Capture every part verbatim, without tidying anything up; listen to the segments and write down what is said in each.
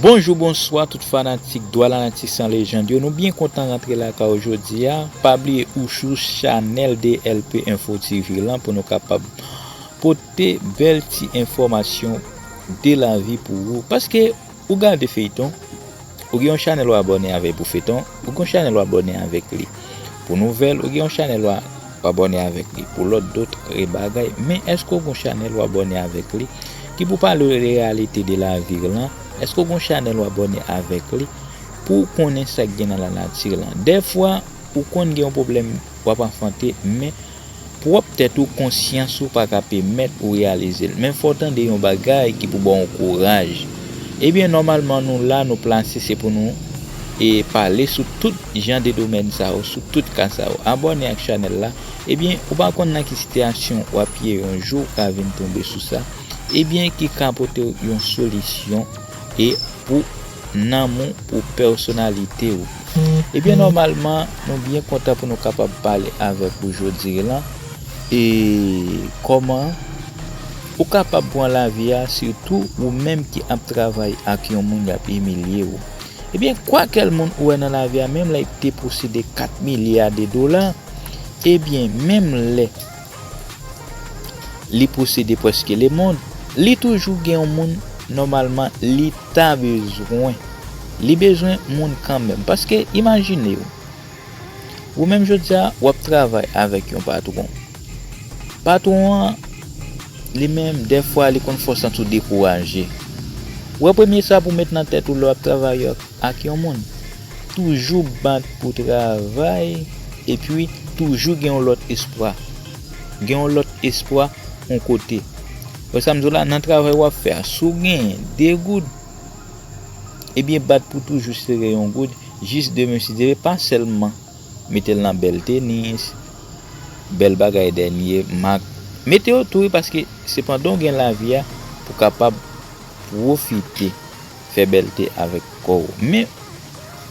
Bonjou, bonswa tout fanatik Dwa Lanatik San Lejand yo. Nou byen kontan rantre lakay ou jodi a. Pa bliye ou sou chanèl D L P Info T V lan pou nou kapab pote bèl ti enfòmasyon de lavi pou ou. Paske ou gade feyton, ou gen yon chanèl w abòne avè pou feyton, ou gen yon chanèl w abòne avèk li pou nouvèl, ou gen yon chanèl w abòne avèk li pou lòt dòt bagay. Men èske ou gen yon chanèl w abòne avèk li ki pou pale de reyalite de lavi lan? Èske ou gen yon chanèl w abòne avèk li pou w konnen sa k gen nan lanati lan? Dèfwa, ou konn gen yon pwoblèm w ap anfwonte, men pwòp tèt ou, konsyans ou pa ka pèmèt ou reyalize l. Men fò w tande yon bagay ki pou ba w kouraj. Ebyen, nòmalman, nou la, nou plase, se pou nou e pale sou tout jan de domèn sa yo, sou tout ka sa yo. Abòne ak chanèl la. Ebyen, ou pa konn nan ki sitiyasyon w ap ye yon jou, ou ka vin tonbe sou sa. Ebyen, ki ka pote w yon solisyon e pou nanm ou, pou pèsonalite w. Ebyen, nòmalman, nou byen kontan pou nou kapab pale avèk ou jodi lan. E kòman ou kapab pran lavi a, sitou ou menm ki ap travay ak yon moun y ap imilye w. Ebyen, kwakèl moun ou wè nan lavi a, menm lè l te posede kat milya de dola, ebyen, menm lè li posede prèske lemonn, li toujou gen yon moun nòmalman li ta bezwen. Li bezwen moun kanmenm. Paske, imajine w, ou menm jodi a, w ap travay avèk yon patwon. Patwon an, li menm, dèfwa, li konn fè w santi w dekouraje. Ou wè premye sa pou w met nan tèt ou lè w ap travay ak yon moun. Toujou bat pou travay, epi toujou gen yon lòt espwa. Gen yon lòt espwa yon kote. Wè sa m di w la, nan travay w ap fè a, si w genyen de goud, ebyen bat pou toujou sere yon goud, jis demen si Dye vle, pa sèlman mete l nan bèl tenis, bèl bagay dènye mak. Mete yo tou wi, paske se pandan w gen lavi a pou w kapab pwofite fè bèlte avèk kò w. Men,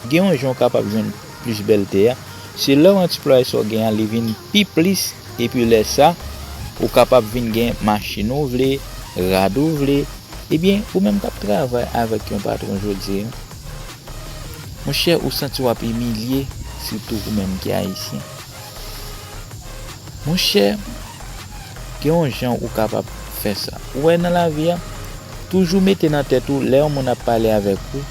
gen yon jan w kapab jwenn plis bèlte a, se lè w antiplwaye sa w gen an, li vin pi plis, epi lè sa, ou kapab vin gen machin ou vle, rad ou vle, ebyen, ou menm k ap travay avèk yon patwon jodi a, monchè, ou santi w ap imilye, sitou ou menm ki ayisyen. Monchè, gen yon jan ou kapab fè sa. Ou wè nan lavi a, toujou mete nan tèt ou, lè yon moun ap pale avèk ou,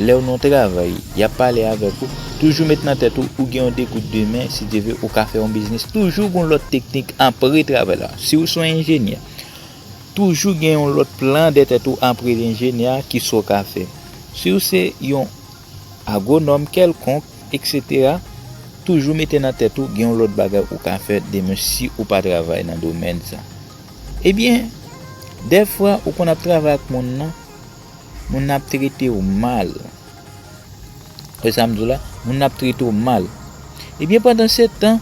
lè w nan yon travay, y ap pale avèk ou, toujou met nan tèt ou, ou gen yon degout demen, si Dye vle, ou ka fè yon biznis. Toujou gen yon lòt teknik apre travay la. Si w se yon enjenyè, toujou gen yon lòt plan dèyè tèt ou apre enjenyè a, ki sa w ka fè. Si w se yon agwonòm kèlkonk, etsetera, toujou mete nan tèt ou gen yon lòt bagay ou ka fè demen si ou pa travay nan domèn sa. Ebyen, dèfwa ou konn ap travay ak moun nan, moun nan ap trete w mal. Wè sa m di w la, moun nan ap trete w mal. Ebyen, pandan se tan,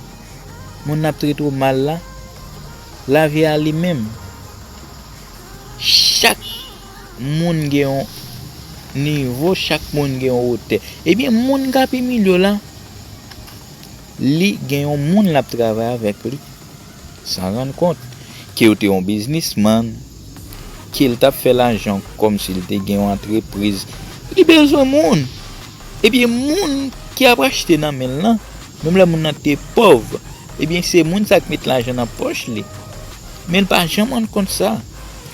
moun nan ap trete w mal la, lavi a li menm, chak moun gen yon nivo, chak moun gen yon wotè. Ebyen, moun k ap imilye w la, li gen yon moun l ap travay avèk li, san rann kont, ke w te yon biznismann, ke l t ap fè lajan kòmsi l te gen yon antrepriz. Li bezwen moun. Ebyen, moun ki ap achte nan men l lan, menm lè moun nan te pòv, ebyen, se moun sa k met lajan nan pòch li. Men l pa janm rann kont sa.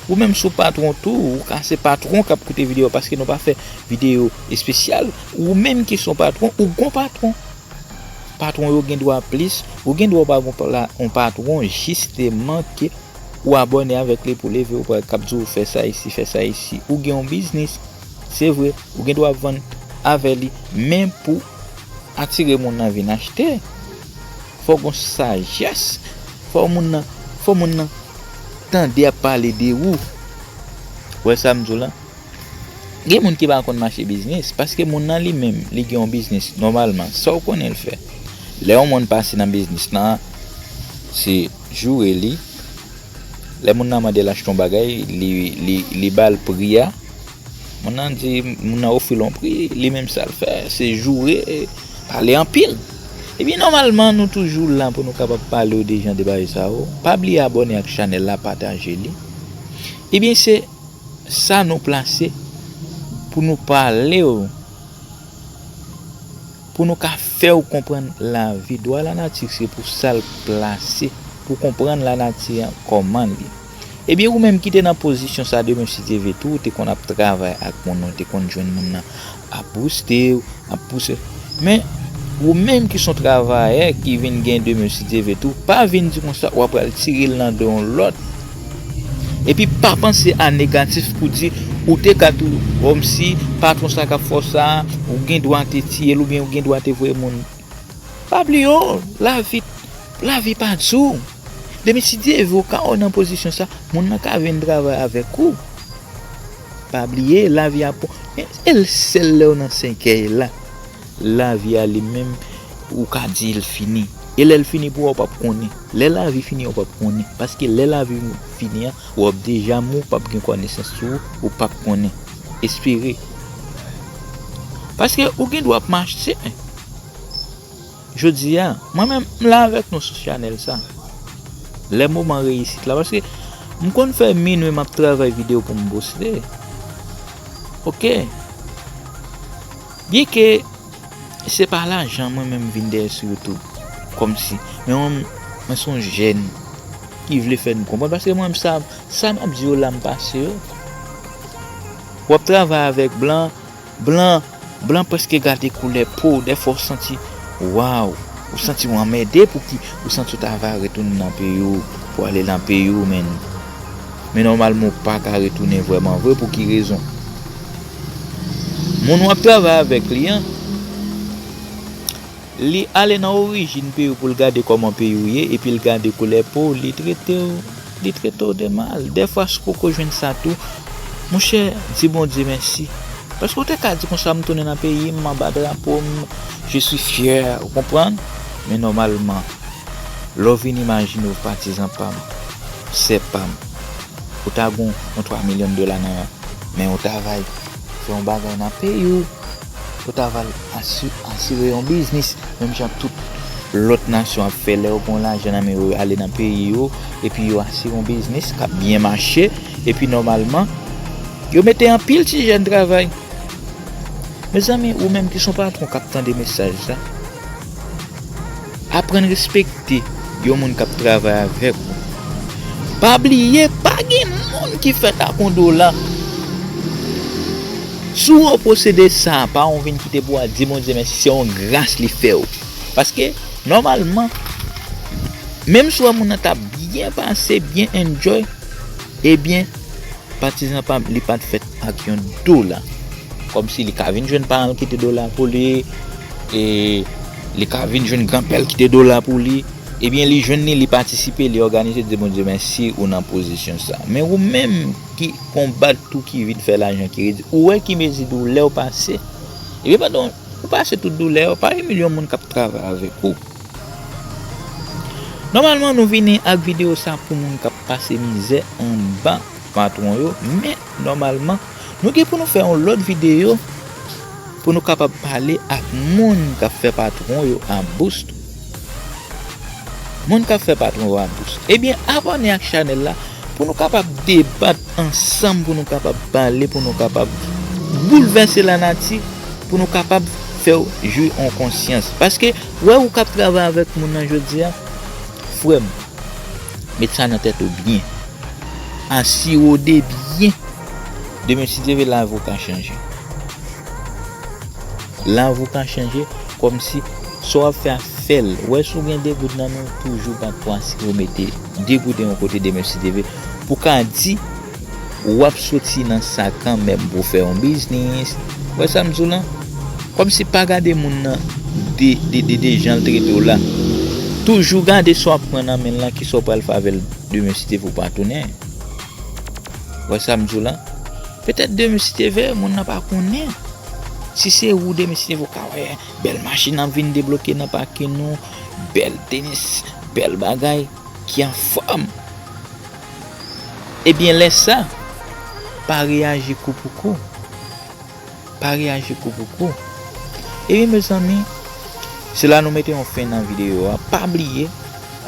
Ou menm si w patwon tou, ou ka se patwon k ap koute videyo a, paske nou pa fè videyo espesyal. Ou menm ki se yon patwon, ou gon patwon. Patwon yo gen dwa plis, ou gen dwa w pa gon pla-, yon patwon jisteman ke ou abòne avèk li pou leve w, k ap di w fè sa isi, fè sa isi. Ou gen yon biznis, se vre, ou gen dwa vann avè li, men pou atire moun nan vin achte, fò gon sajès, fò moun nan, fò moun nan tande ap pale de ou. Wè sa m di w la? Gen moun ki pa konn mache biznis, paske moun nan li menm, li gen yon biznis nòmalman, sa w konnen l fè. Lè yon moun pase nan biznis lan, se joure li. Lè moun nan mande l achte yon bagay, li, li, li ba l pri a. Moun nan di, moun nan ofri l yon pri, li menm sa l fè, se joure, pale anpil. Ebyen, nòmalman, nou toujou la pou nou kapab pale w de jan de bagay sa yo. Pa bliye abòne ak chanèl la, pataje li. Ebyen, se sa nou plase pou nou pale w, pou nou ka fè w konprann lavi. Dwa lanati se pou sa l plase, pou konprann lanati an kòman l ye. Ebyen, ou menm ki te nan pozisyon sa, demen si Dye vle tou, ou te konn ap travay ak moun nan, ou te konn jwenn moun nan ap bouste w, ap pouse w. Men, ou menm ki se yon travayè ki vin gen demen si Dye vle tou, pa vin di konsa w ap pral tire l nan do yon lòt. Epi pa panse a negatif pou di ou te ka tou, kòmsi patwon sa k ap fè w sa, ou gen dwa te tiye l oubyen ou gen dwa te voye moun. Pa bliye w, lavi, lavi pa di w. Demen si Dye vle, ou ka wè w nan pozisyon sa, moun nan ka vin travay avèk ou. Pa bliye, lavi a pou, men e l sèl lè w nan sèkèy la. Lavi a li menm, ou ka di l fini. E lè l fini pou ou, ou p ap konnen. Lè lavi fini, ou p ap konnen. Paske lè lavi fini an, ou ap deja mou, p ap gen konesans sou ou, ou p ap konnen. Espere. Paske ou gen dwa ap mache. Jodi a, mwen menm, m la avèk nou sou chanèl sa. Lè moman reyisit la, paske m konn fè minwi m ap travay videyo pou m poste. Oke. Byenke se pa lajan mwen menm vin dèyè sou YouTube, kòmsi. Men mwen, mwen se yon jèn ki vle fè nou konprann, paske mwen menm sa, sa m ap di yo la m pase yo. W ap travay avèk blan, blan, blan prèske gade koulè po w, dèfwa w santi, waw, ou santi w anmède pou ki, ou santi w ta va retounen nan peyi w, pou ale nan peyi w, men, men nòmalman ou pa ka retounen vrèman vre, pou ki rezon? Moun w ap travay avèk li an, li ale nan orijin peyi w pou l gade kòman peyi w ye, epi l gade koulè po w, li trete w, li trete w de mal. Dèfwa si w poko jwenn sa tou, monchè, di Bondye mèsi. Paske w te ka di konsa, m tounen nan peyi m, m anba drapo m, je suis fier, ou konprann? Men nòmalman, lè w vin imajine w patizan pa m, sè pa m, ou ta gon yon twa milyon dola nan men w, travay, fè yon bagay nan peyi w, ou travay asi-, asire yon biznis, menm jan tout lòt nasyon ap fè lè yo pran lajan nan men yo, yo ale nan peyi yo, epi yo asire yon biznis k ap byen mache, epi nòmalman, yo mete anpil ti jèn travay. Mezanmi, ou menm ki se yon patwon k ap tande mesaj sa, aprann respekte yon moun k ap travay avèk ou. Pa bliye, pa gen moun ki fèt ak yon dola. Si w posede sa, pa w vin kite pou w di Bondye mèsi, se yon gras li fè w. Paske, nòmalman, menm si w wè moun nan t ap byen pase, byen enjoy, ebyen, patizan pa m, li pa t fèt ak yon dola. Kòmsi li ka vin jwenn paran l kite dola pou li, e li ka vin jwenn granpè l kite dola pou li. Ebyen, li jwenn li, li patisipe, li òganize, di Bondye mèsi, ou nan pozisyon sa. Men ou menm ki konbat tou, ki vin fè lajan, ki redi, ou wè ki mezi doulè w pase. Ebyen, pandan w pase tout doulè w, pa imilye yon moun k ap travay avèk ou. Nòmalman, nou vini ak videyo sa pou moun k ap pase mizè anba patwon yo, men nòmalman, nou gen pou nou fè yon lòt videyo pou nou kapab pale ak moun k ap fè patwon yo ap boost. Moun k ap fè patwon yo ap boost. Ebyen, abòne ak chanèl la pou nou kapab debat ansanm, pou nou kapab pale, pou nou kapab boulvèse lanati, pou nou kapab fè w jwi an konsyans. Paske, wè ou k ap travay avèk moun nan jodi a, frè m, met sa nan tèt ou byen. Asire w de byen. Demen, si Dye vle, lavi w ka chanje. Lavi w ka chanje, kòmsi sa w ap fè a, fè l. Wè, si w gen de goud nan men w, toujou pa twò asire w mete de goud yon kote, demen, si Dye vle, pou ka di, w ap soti nan sa kanmenm pou fè yon biznis. Wè sa m di w lan? Kòmsi pa gade moun nan de, de, de, de jan l trete w la. Toujou gade sa w ap pran nan men l lan, kisa w pral fè avè l demen, si Dye vle, ou pa tounen. Wè sa m di w lan? Petèt demen, si Dye vle, moun nan pa konnen. Si se ou, demen, si Dye vle, ou ka wè bèl machin ap vin debloke nan pakin ou, bèl tenis, bèl bagay ki anfòm. Ebyen, lè sa, pa reyaji kou pou kou. Pa reyaji kou pou kou. Ebyen, mezanmi, se la nou mete yon fen nan videyo a. Pa bliye,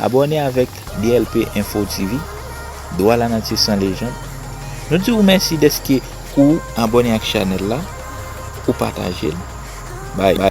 abòne avèk D L P Info T V, Dwa Lanati San Lejann. Nou di w mèsi dèske Ou abòne ak chanèl la, ou pataje l, bay